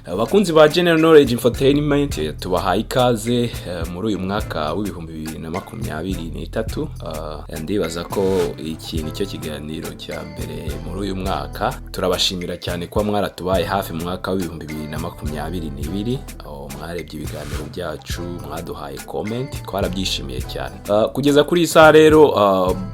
Abakunzi ba General Knowledge Infotainment, tubahaye ikaze muri uyu mwaka w'2023. Ndibaza ko iki nicyo kiganiro cya mbere muri uyu mwaka. Turabashimira cyane kuba mwaratubaye hafi mu mwaka w'2022, aho mwarebye ibiganiro byacu, mwaduhaye comment, twarabyishimiye cyane. Kugeza kuri iyi saha rero,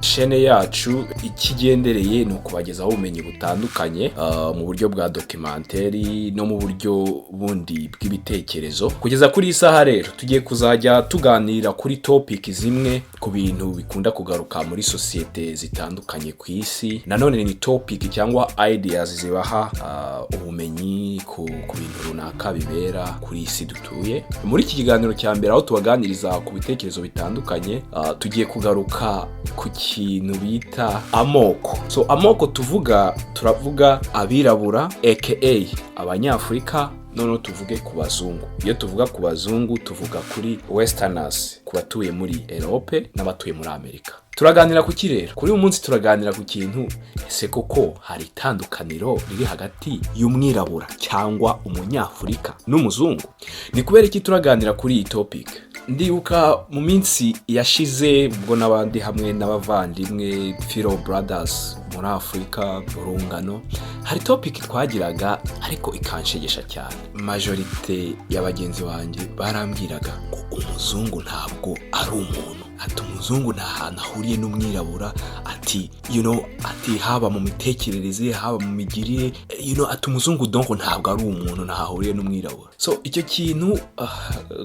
chaîne yacu ikigendereye ni ukubagezaho ubumenyi butandukanye mu buryo bwa documentary no mu buryo bundi bw'ibitekerezo. Kugeza kuri iyi saha rero, tugiye kuzajya tuganira kuri topic zimwe ku bintu bikunda kugaruka muri sosiyete zitandukanye ku isi. Nanone ni topic cyangwa ideas zibaha ubumenyi ku bintu runaka bibera kuri isi dutuye. Muri iki kiganiro cya mbere, aho tubaganiriza ku bitekerezo bitandukanye, tugiye kugaruka ku kintu bita amoko. So amoko tuvuga, turavuga abirabura aka Abanyafurika, noneho tuvuge ku bazungu. Iyo tuvuga ku bazungu, tuvuga kuri westerners, ku batuye muri Europe n'abatuye muri Amerika. Turaganira ku ki rero kuri uyu munsi? Turaganira ku kintu: ese koko hari itandukaniro riri hagati y'umwirabura cyangwa Umunyafurika n'umuzungu? Ni kubera iki turaganira kuri iyi topic? Ndibuka mu minsi yashize, ubwo n'abandi hamwe n'abavandimwe, fellow brothers muri Afurika, urungano, hari topic twagiraga ariko ikanshegesha cyane. Majorité ya bagenzi banjye barambwiraga ngo umuzungu ntabwo ari umuntu, ati umuzungu nta hantu ahuriye n'umwirabura, ati ati haba mu mitekerereze, haba mu migirire, ati umuzungu donc ntabwo ari umuntu, ntaho ahuriye n'umwirabura. So icyo kintu,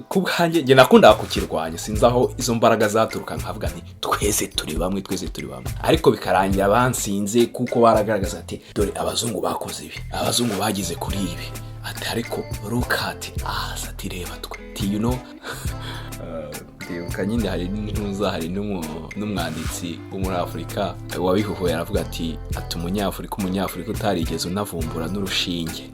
ku bwanjye, njye nakundaga kukirwanya. Sinzi aho izo mbaraga zaturuka, nkavuga nti twese turi bamwe, twese turi bamwe, ariko bikarangira bansinze, kuko baragaragaza ati dore abazungu bakoze ibi, abazungu bageze kuri ibi, ati ariko look at us, ati reba twe, ati ndibuka nyine hari n'intuza, hari n'umwanditsi wo muri Afurika wabihuhuye, aravuga ati Umunyafurika utarigeze unavumbura n'urushinge.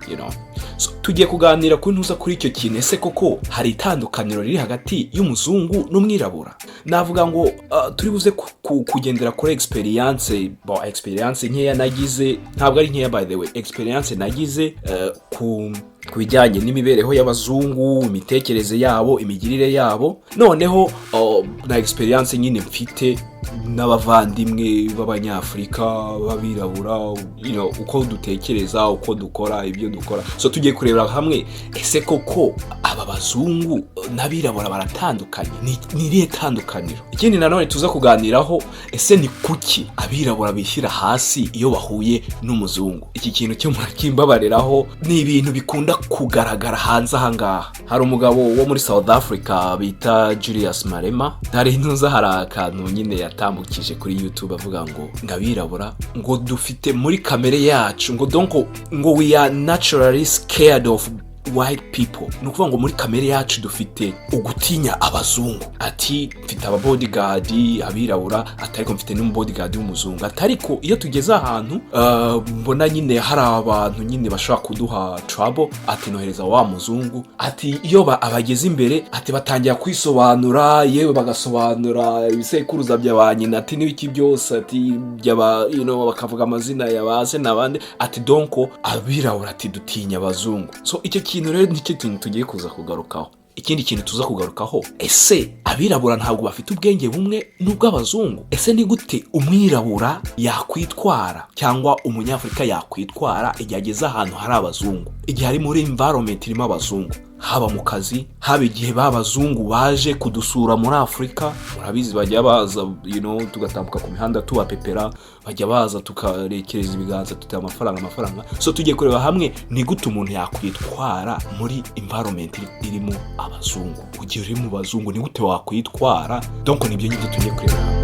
So, tugiye kuganira ku ntuza, kuri icyo kintu: ese koko hari itandukaniro riri hagati y'umuzungu n'umwirabura? Navuga ngo turi buze kugendera kuri experience, bon, experience nkeya nagize, ntabwo ari nkeya by the way, experience nagize ku bijyanye n'imibereho y'abazungu, imitekerereze yabo, imigirire yabo, noneho na experience nyine mfite n'abavandimwe b'Abanyafurika b'abirabura, uko dutekereza, uko dukora ibyo dukora. So tugiye kurebera hamwe: ese koko aba bazungu n'abirabura baratandukanye? Ni irihe tandukaniro? Ikindi nanone tuza kuganiraho: ese ni kuki abirabura bishyira hasi iyo bahuye n'umuzungu? Iki kintu cyo murakimbabariraho, ni ibintu bikunda kugaragara hanze aha ngaha. Hari umugabo wo muri South Africa bita Julius Malema, hari intuza, hari akantu nyine yatambukije kuri YouTube avuga ngo abirabura ngo dufite muri kamere yacu ngo donc ngo we are naturally scared of white people. Ni ukuvuga ngo muri kamere yacu dufite ugutinya abazungu. Ati mfite ababodyguard abirabura, ati ariko mfite n'umubodyguard w'umuzungu, ati ariko iyo tugeze ahantu mbona nyine hari abantu nyine bashobora kuduha trouble, ati nohereza wa muzungu. Ati iyo abageze imbere, ati batangira kwisobanura, yewe bagasobanura ibisekuruza bya ba nyina, ati n'ibiki byose, ati byaba bakavuga amazina ya ba se n'abandi, ati donc abirabura, ati dutinya abazungu. So icyo kintu rero nicyo kintu tugiye kuza kugarukaho. Ikindi kintu tuza kugarukaho: ese abirabura ntabwo bafite ubwenge bumwe n'ubw'abazungu? Ese ni gute umwirabura yakwitwara cyangwa Umunyafurika yakwitwara igihe ageze ahantu hari abazungu, igihe ari muri environment irimo abazungu, haba mu kazi, haba igihe ba bazungu baje kudusura muri Afurika? Murabizi, bajya baza, tugatambuka ku mihanda tubapepera, bajya baza tukarekereza ibiganza tuti amafaranga, amafaranga. So tugiye kureba hamwe ni gute umuntu yakwitwara muri environment irimo abazungu. Ugiye uri mu bazungu, ni gute wakwitwara? Donc nibyo ngibyo tugiye kureba hamwe.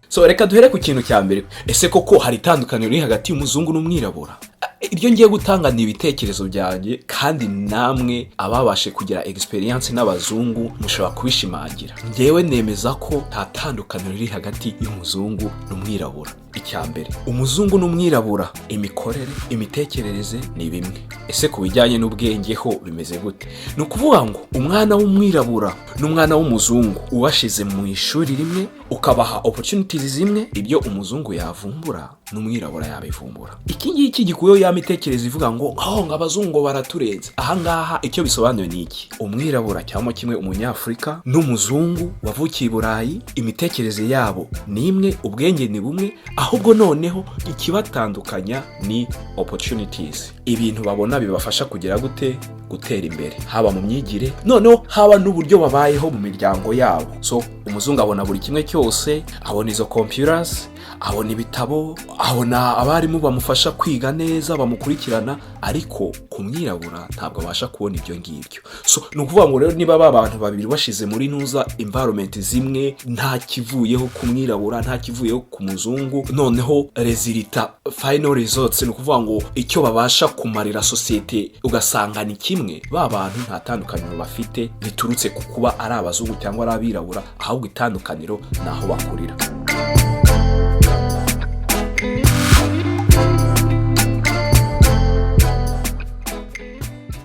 So reka duhere ku kintu cya mbere: ese koko hari itandukaniro riri hagati y'umuzungu n'umwirabura? Iryo ngiye gutanga ni ibitekerezo byanjye, kandi namwe ababashe kugira experience n'abazungu mushobora kubishimangira. Ngewe nemeza ko nta tandukaniro riri hagati y'umuzungu n'umwirabura. Icya mbere, umuzungu n'umwirabura, imikorere, imitekerereze ni bimwe. Ese ku bijyanye n'ubwenge ho bimeze gute? Ni ukuvuga ngo umwana w'umwirabura n'umwana w'umuzungu ubashize mu ishuri rimwe, ukabaha opportunities zimwe, ibyo umuzungu yavumbura n'umwirabura yabivumbura. Iki ngiki gikuyeho ya mitekerereze ivuga ngo "Oh, ngo abazungu baraturenze." Ahangaha icyo bisobanuye ni iki? Umwirabura cyangwa kimwe umunyafurika n'umuzungu wavukiye i Burayi, imitekerereze yabo ni imwe, ubwenge ni bumwe, ahubwo noneho ikibatandukanya ni opportunities, ibintu babona bibafasha kugera gute, gutera imbere, haba mu myigire, noneho haba n'uburyo babayeho mu miryango yabo. So umuzungu abona buri kimwe cyose, abona izo computers, abona ibitabo, abona abarimu bamufasha kwiga neza, bamukurikirana, ariko ku mwirabura ntabwo abasha kubona ibyo ngibyo. So ni ukuvuga ngo rero niba ba bantu babiri bashize muri ntuza environment zimwe, nta kivuyeho ku mwirabura, nta kivuyeho ku muzungu, noneho result, final results, ni ukuvuga ngo icyo babasha kumarira sosiyete ugasanga ni kimwe, ba bantu nta tandukaniro bafite riturutse ku kuba ari abazungu cyangwa ari abirabura, ahubwo itandukaniro ni aho bakurira.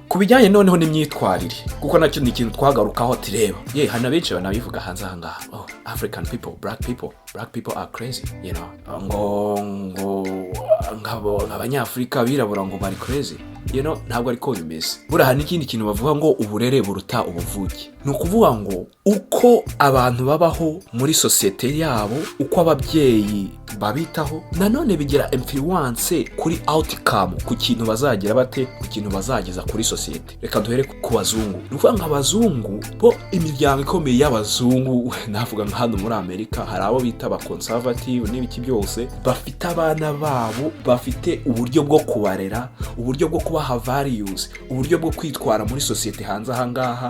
Ku bijyanye noneho n'imyitwarire, kuko nacyo ni ikintu twagarukaho, ati reba ye, hari na benshi banabivuga hanze aha ngaha: "Oh, African people, black people, black people are crazy," ngo ngabo abanyafurika, abirabura ngo bari crazy. Ntabwo ariko bimeze. Buriya hari n'ikindi kintu bavuga ngo uburere buruta ubuvuke. Ni ukuvuga ngo uko abantu babaho muri sosiyete yabo, uko ababyeyi babitaho, nanone bigira influence kuri outcome, ku kintu bazagira bate, ku kintu bazageza kuri sosiyete. Reka duhere ku bazungu. Ni ukuvuga ngo abazungu bo, imiryango ikomeye y'abazungu, navuga nka hano muri Amerika hari abo bita aba conservative n'ibiki byose, bafite abana babo, bafite uburyo bwo kubarera, uburyo bwo kubaha values, uburyo bwo kwitwara muri sosiyete hanze aha ngaha,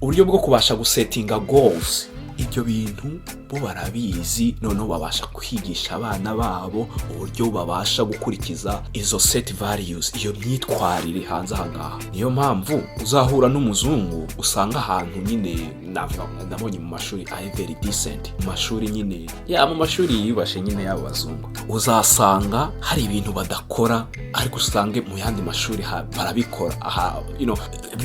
uburyo bwo kubasha gusettinga goals. Ibyo bintu bo barabizi, noneho babasha kwigisha abana babo uburyo babasha gukurikiza izo set values, iyo myitwarire hanze aha ngaha. Niyo mpamvu uzahura n'umuzungu usanga ahantu nyine, navuga nabonye mu mashuri ari very decent, mu mashuri nyine ya mu mashuri yiyubashe nyine y'abo bazungu, uzasanga hari ibintu badakora, ariko usange mu yandi mashuri barabikora. Aha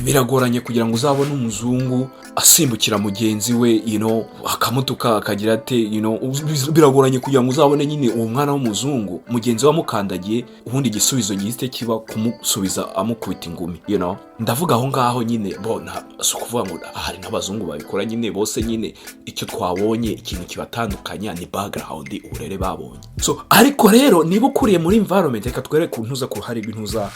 biragoranye kugira ngo uzabone umuzungu asimbukira mugenzi we, akamutuka, akagira ate. Biragoranye kugira ngo uzabone nyine uwo mwana w'umuzungu mugenzi we amukandagiye, ubundi igisubizo gihite kiba kumusubiza amukubita ingumi. Ndavuga aho ngaho nyine bo si ukuvuga ngo hari n'abazungu babikora nyine bose nyine. Icyo twabonye, ikintu kibatandukanya ni background, uburere babonye. So ariko rero niba ukuriye muri environment, reka twere ku ntuza, ku ruhare rw'intuza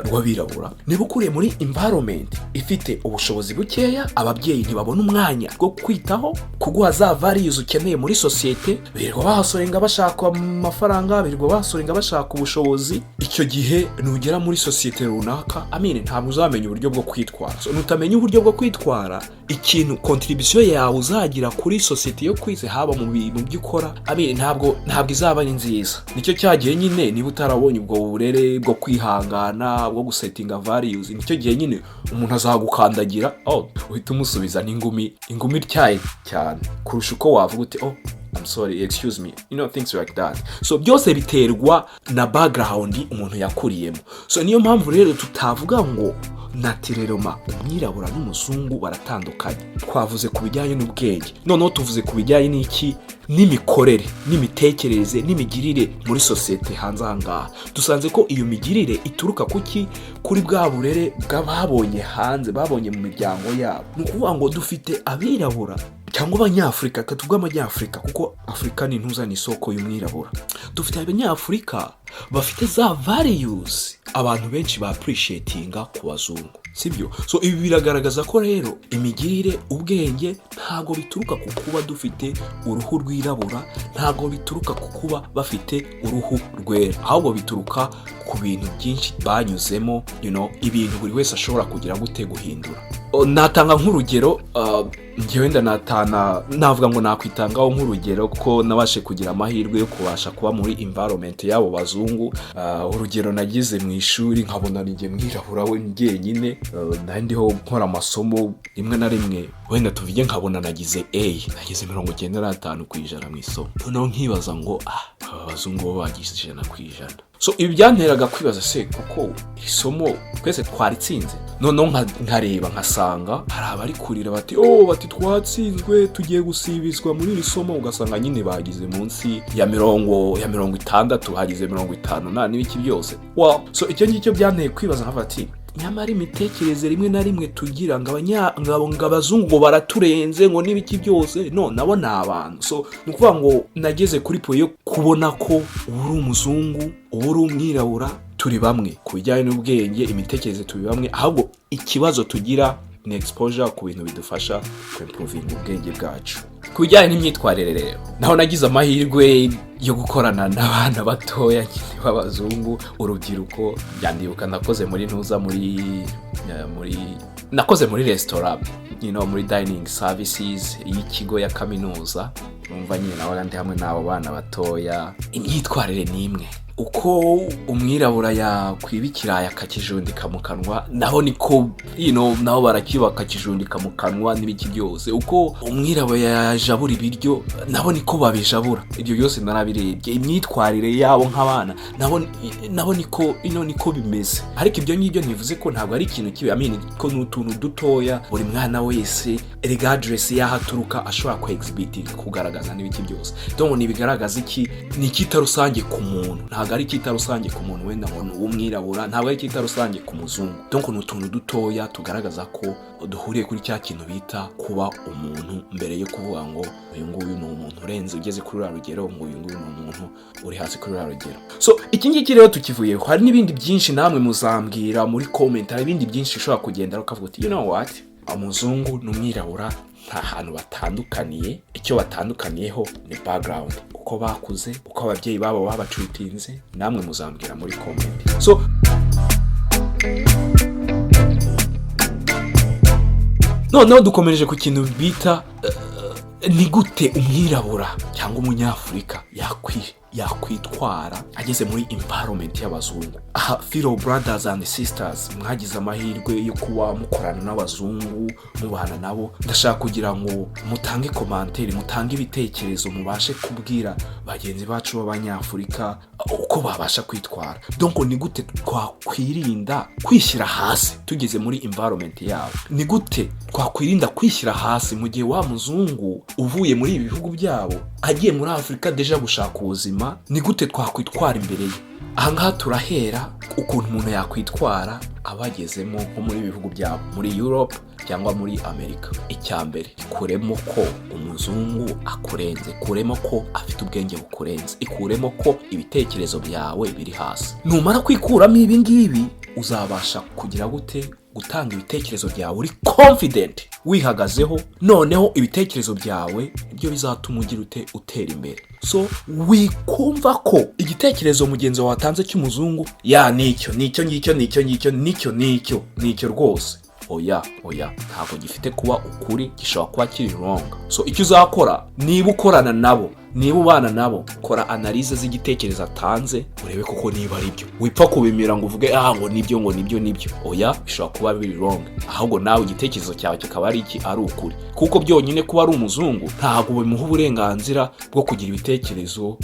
rw'abirabura, niba ukuriye muri environment ifite ubushobozi bukeya, ababyeyi ntibabona umwanya wo kwitaho kuguha za values ukeneye muri sosiyete, birirwa bahasorenga bashaka amafaranga, birirwa bahasorenga bashaka ubushobozi, icyo gihe nugera muri sosiyete runaka, amine, ntabwo uzamenya uburyo bwo kwitwara. So, nutamenya uburyo bwo kwitwara, ikintu contribution yawe uzagira kuri sosiyete yo kwize, haba mu bintu byo ukora, amine, ntabwo izaba ari nziza. Nicyo cyagihe nyine, niba utarabonye ubwo burere bwo kwihangana, bwo gusettinga values, nicyo gihe nyine umuntu azagukandagira, oh, uhita umusubiza n'ingumi, ingumi ityaye cyane kurusha uko wavuga uti "Oh, I'm sorry, excuse me," things like that. So byose biterwa na background umuntu yakuriyemo. So niyo mpamvu rero tutavuga ngo naturellement umwirabura n'umuzungu baratandukanye. Twavuze ku bijyanye n'ubwenge, noneho tuvuze ku bijyanye n'iki, n'imikorere, n'imitekerereze, n'imigirire muri sosiyete hanze aha ngaha. Dusanze ko iyo migirire ituruka kuki? Kuri bwa burere bw'ababonye hanze, babonye mu miryango yabo. Ni ukuvuga ngo dufite abirabura cyangwa abanyafurika, reka tuvuge abanyafurika kuko Afurika ni intuza, ni isoko y'umwirabura. Dufite abanyafurika bafite za values abantu benshi ba appreciatinga ku bazungu, sibyo? So ibi biragaragaza ko rero imigirire, ubwenge ntabwo bituruka ku kuba dufite uruhu rwirabura, ntabwo bituruka ku kuba bafite uruhu rwera, ahubwo bituruka ku bintu byinshi banyuzemo, ibintu buri wese ashobora kugira gute, guhindura. Natanga nk'urugero, njyewe ndanatana, navuga ngo nakwitangaho nk'urugero kuko nabashe kugira amahirwe yo kubasha kuba muri environment y'abo bazungu. Urugero nagize mu ishuri, nkabona ni njye mwirabura we njyenyine. Nari ndiho nkora amasomo, rimwe na rimwe wenda tuvuge nkabona nagize A, nagize 95% mu isomo. Noneho nkibaza ngo: "Ah, aba bazungu bo bagize 100%." So ibi byanteraga kwibaza: se kuko isomo twese twaritsinze? Noneho nkareba nkasanga hari abari kurira bati: "Oh," bati: "twatsinzwe, tugiye gusibizwa muri iri somo." Ugasanga nyine bagize munsi ya 60, hagize 50 na n'ibiki byose. Well, so icyo ngicyo byanteye kwibaza, nkavuga ati: "Nyamara imitekerereze rimwe na rimwe tugira ngo ngo abazungu ngo baraturenze, ngo n'ibiki byose, no nabo ni abantu." So ni ukuvuga ngo nageze kuri point yo kubona ko uba uri umuzungu, uba uri umwirabura, turi bamwe ku bijyanye n'ubwenge, imitekerereze turi bamwe. Ahubwo ikibazo tugira ni exposure ku bintu bidufasha kwimprovinga ubwenge bwacu. Ku bijyanye n'imyitwarire rero, naho nagize amahirwe yo gukorana n'abana batoya nyine b'abazungu, urubyiruko. Byandibuka nakoze muri ntuza muri eh, muri nakoze muri resitora, muri dining services y'ikigo ya kaminuza. Numva nyine nawe ndi hamwe n'abo bana batoya, imyitwarire ni imwe. Uko umwirabura yakwiba ikirayi akakijundika mu kanwa, naho niko nabo barakiba bakakijundika mu kanwa n'ibiki byose. Uko umwirabura yajabura ibiryo, nabo niko babijabura. Ibyo byose narabirebye, imyitwarire yabo nk'abana nabo niko ino niko bimeze. Ariko ibyo ngibyo ntivuze ko ntabwo ari ikintu kibi. I mean, ko ni utuntu dutoya buri mwana wese, regardless y'aho aturuka, ashobora ku exhibiting, kugaragaza n'ibiki byose. Donc ntibigaragaza iki, ni icyita rusange ku muntu, ntabwo ari icyita rusange ku muntu wenda ngo ni uw'umwirabura, ntabwo ari icyita rusange ku muzungu. Donc ni utuntu dutoya tugaragaza ko duhuriye kuri cya kintu bita kuba umuntu, mbere yo kuvuga ngo uyu nguyu ni umuntu urenze, ugeze kuri ruriya rugero, ngo uyu nguyu ni umuntu uri hasi kuri ruriya rugero. So iki ngiki rero tukivuyeho, hari n'ibindi byinshi namwe muzambwira muri comment. Hari ibindi byinshi ushobora kugenda ukavuga uti: "You know what, umuzungu n'umwirabura nta hantu batandukaniye. Icyo batandukaniyeho ni background, uko bakuze, uko ababyeyi babo babatreatinze." Namwe muzambwira muri comment. So noneho dukomereje ku kintu bita ni gute umwirabura cyangwa umunyafurika yakwitwara ageze muri environment y'abazungu. Aha, fellow brothers and sisters, mwagize amahirwe yo kuba mukorana n'abazungu, mubana nabo, ndashaka kugira ngo mutange commentaire, mutange ibitekerezo, mubashe kubwira bagenzi bacu b'abanyafurika uko babasha kwitwara. Donc ni gute twakwirinda kwishyira hasi tugeze muri environment yabo? Ni gute twakwirinda kwishyira hasi mu gihe wa muzungu uvuye muri ibi bihugu byabo agiye muri Afurika déjà gushaka ubuzima? Ni gute twakwitwara imbere ye? Ahangaha turahera ukuntu umuntu yakwitwara abagezemo nko muri ibi bihugu byabo, muri Europe cyangwa muri Amerika. Icya mbere, ikuremo ko umuzungu akurenze, ikuremo ko afite ubwenge bukurenze, ikuremo ko ibitekerezo byawe biri hasi. Numara kwikuramo ibi ngibi, uzabasha kugira gute? Gutanga ibitekerezo byawe uri confident, wihagazeho. Noneho ibitekerezo byawe nibyo bizatuma ugira ute? Utera imbere. So wikumva ko igitekerezo mugenzi wawe watanze cy'umuzungu ya nicyo nicyo ngicyo, nicyo ngicyo, nicyo nicyo nicyo rwose. Oya, oya, ntabwo gifite kuba ukuri, gishobora kuba kiri wrong. So icyo uzakora, niba ukorana nabo, niba ubana nabo, kora analyse z'igitekerezo atanze, urebe koko niba ari byo. Wipfa kubimira ngo uvuge: "Ah, ngo nibyo, ngo nibyo, nibyo." Oya, bishobora kuba biri wrong, ahubwo nawe igitekerezo cyawe kikaba ari iki, ari ukuri. Kuko byonyine kuba ari umuzungu ntabwo bimuha uburenganzira bwo kugira ibitekerezo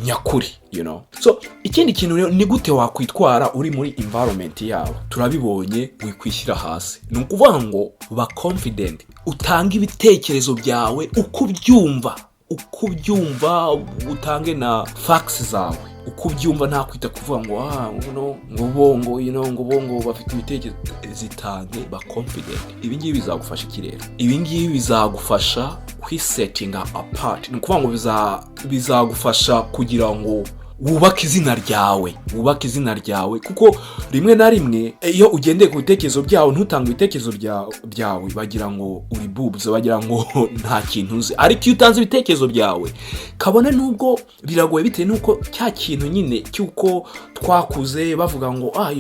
nyakuri. So ikindi kintu rero, ni gute wakwitwara uri muri environment yabo? Turabibonye, wikwishyira hasi. Ni ukuvuga ngo ba confident, utange ibitekerezo byawe uko ubyumva, utange na facts zawe uko ubyumva, nta kwita kuvuga ngo ah no, ngo bo ngo ngo bo ngo bafite ibitekerezo. Zitange, ba confident. Ibi ngibi bizagufasha iki rero? Ibi ngibi bizagufasha kwisettinga apart. Ni ukuvuga ngo bizagufasha kugira ngo wubake izina ryawe, wubake izina ryawe, kuko rimwe na rimwe iyo ugendeye ku bitekerezo byawe, ntutange ibitekerezo byawe, bagira ngo uri boobs, bagira ngo nta kintu uzi. Ariko iyo utanze ibitekerezo byawe, kabone nubwo biragoye, bitewe n'uko cya kintu nyine cy'uko twakuze bavuga ngo ah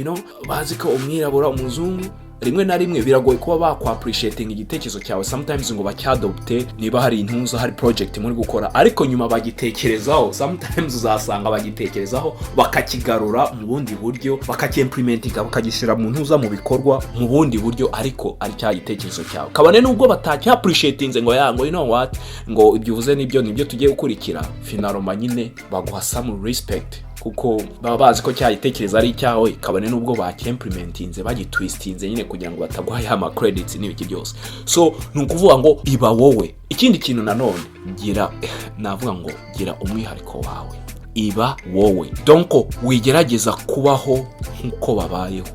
bazi ko umwirabura, umuzungu. Rimwe na rimwe biragoye kuba bakwappreciating igitekerezo cyawe sometimes ngo bacyadopte, niba hari intuza, hari project muri gukora, ariko nyuma bagitekerezaho. Sometimes uzasanga bagitekerezaho, bakakigarura mu bundi buryo, bakakimplementinga, bakagishyira mu ntuza, mu bikorwa mu bundi buryo, ariko ari cya gitekerezo cyawe, kabone nubwo batacyappreciatinze ngo ya ngo "You know what?" ngo "Ibyo uvuze nibyo tugiye gukurikira." Finalement nyine baguha some respect, kuko baba bazi ko cya gitekerezo ari icyawe, kabone nubwo bakimplementinze, bagitwistinze nyine kugira ngo bataguha ya ma credits n'ibiki byose. So ni ukuvuga ngo iba wowe. Ikindi kintu nanone, gira, navuga ngo gira umwihariko wawe, iba wowe. Donc wigerageza kubaho nk'uko babayeho,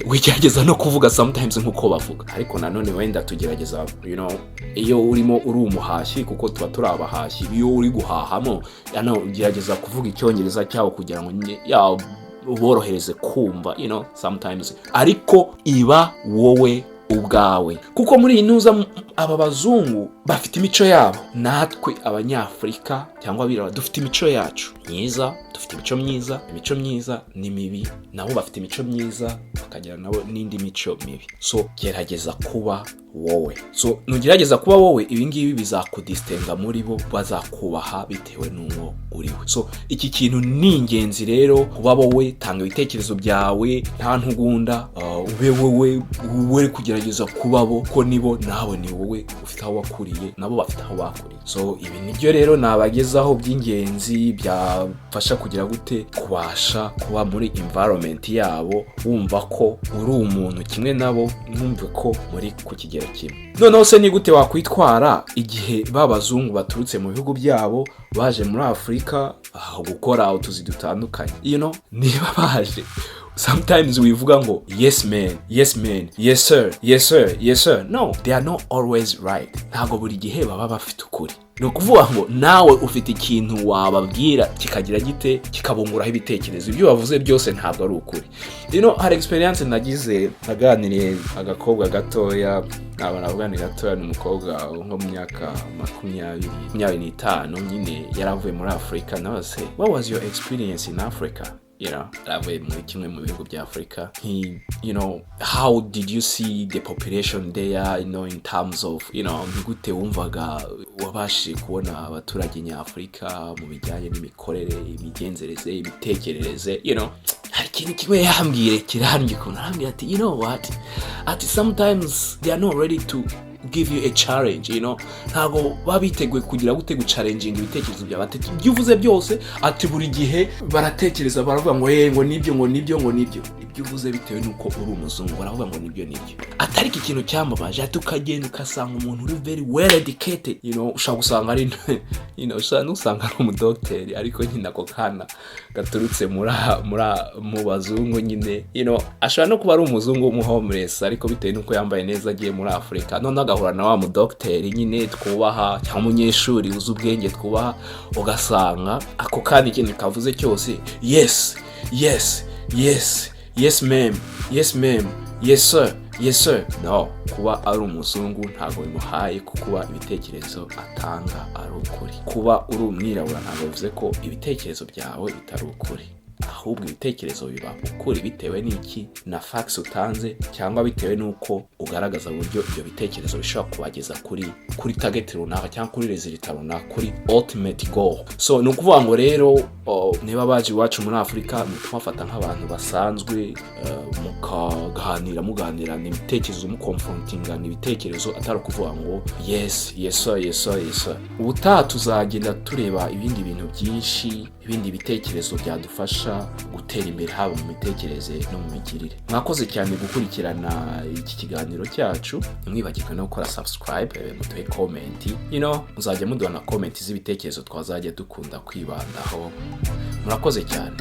wigerageza no kuvuga sometimes nk'uko bavuga. Ariko nanone wenda tugerageza, iyo urimo uri umuhashyi, kuko tuba turi abahashyi, iyo uri guhahamo hano ugerageza kuvuga Icyongereza cyabo kugira ngo nyine ya uborohereze kumva, sometimes. Ariko iba wowe ubwawe, kuko muri iyi ntuza aba bazungu bafite imico yabo, natwe Abanyafurika cyangwa abirabura dufite imico yacu myiza. Dufite imico myiza, imico myiza ni mibi. Nabo bafite imico myiza, bakagira nabo n'indi mico mibi. So gerageza kuba wowe. So nugerageza kuba wowe, ibi ngibi bizakudistinga muri bo, bazakubaha bitewe n'uwo uriwe. So iki kintu ni ingenzi rero, kuba wowe. Tanga ibitekerezo byawe nta ntugunda, ube wowe, ube kugerageza kuba bo, ko nibo nawe ni wowe. Ufite aho wakuriye, nabo bafite aho bakuriye. So ibi nibyo rero nabagezaho by'ingenzi byafasha kugira gute kubasha kuba muri environment yabo, wumva ko uri umuntu kimwe nabo, mwumve ko muri ku kigero kimwe. Noneho se ni gute wakwitwara igihe ba bazungu baturutse mu bihugu byabo baje muri Afurika gukora utuzi dutandukanye? Niba baje, sometimes wivuga ngo "Yes man, yes man, yes sir, yes sir, yes sir." No, they are not always right. Ntabwo buri gihe baba bafite ukuri. Ni ukuvuga ngo nawe ufite ikintu wababwira kikagira gite, kikabunguraho ibitekerezo. Ibyo bavuze byose ntabwo ari ukuri. Hari experience nagize, naganiriye agakobwa gatoya. Ntabwo navuga ni gatoya, ni umukobwa nko mu myaka 20, 25 nyine. Yaravuye muri Afurika. Nawe se, "What was your experience in Africa?" Yaravuye muri kimwe mu bihugu bya Afurika. He, "How did you see the population there, in terms of, ni gute wumvaga wabashije kubona abaturage nyafurika mu bijyanye n'imikorere, imigenzereze, imitekerereze?" Hari ikintu kimwe yambwire kirambye ukuntu. Arambwira ati "You know what?" ati "Sometimes they are not ready to give you a challenge. Ntabwo baba biteguye kugira gute, guchallenginga ibitekerezo byawe." Ati "Ibyo uvuze byose," ati "buri gihe baratekereza, baravuga ngo 'Eh, ngo nibyo, ngo nibyo, ngo nibyo.' Ibyo uvuze, bitewe n'uko uri umuzungu, baravuga ngo nibyo, nibyo." Atari iki kintu cyambabaje, ati ukagenda ugasanga umuntu uri very well educated, ushobora gusanga ari ushobora n'usanga ari umudogiteri, ariko nyine ako kana gaturutse muri mu bazungu nyine, ashobora no kuba ari umuzungu w'umuhomeless, ariko bitewe n'uko yambaye neza agiye muri Afurika, noneho agahura na wa mudogiteri nyine twubaha cyangwa umunyeshuri uzi ubwenge twubaha, ugasanga ako kandi ikintu kavuze cyose "Yes, yes, yes, yes ma'am, yes ma'am, yes sir, yes sir." No kuba ari umuzungu ntabwo bimuhaye ko kuba ibitekerezo atanga ari ukuri. Kuba uri umwirabura ntabwo bivuze ko ibitekerezo byawe bitari ukuri. Ahubwo ibitekerezo biba ukuri bitewe n'iki, na facts utanze, cyangwa bitewe n'uko ugaragaza uburyo ibyo bitekerezo bishobora kubageza kuri target runaka cyangwa kuri result runaka, kuri ultimate goal. So ni ukuvuga ngo rero, oh, niba baje iwacu muri Afurika, ni ukubafata nk'abantu basanzwe, mukaganira, muganirana ibitekerezo, mukonfrontingana ibitekerezo, atari ukuvuga ngo "Yes, yes sir, yes sir, yes sir." Ubutaha tuzagenda tureba ibindi bintu byinshi, ibindi bitekerezo byadufasha gutera imbere, haba mu mitekerereze no mu migirire. Mwakoze cyane gukurikirana iki kiganiro cyacu. Ntimwibagirwe no gukora subscribe, muduhe comment, muzajya muduha na comment z'ibitekerezo twazajya dukunda kwibandaho. Murakoze cyane.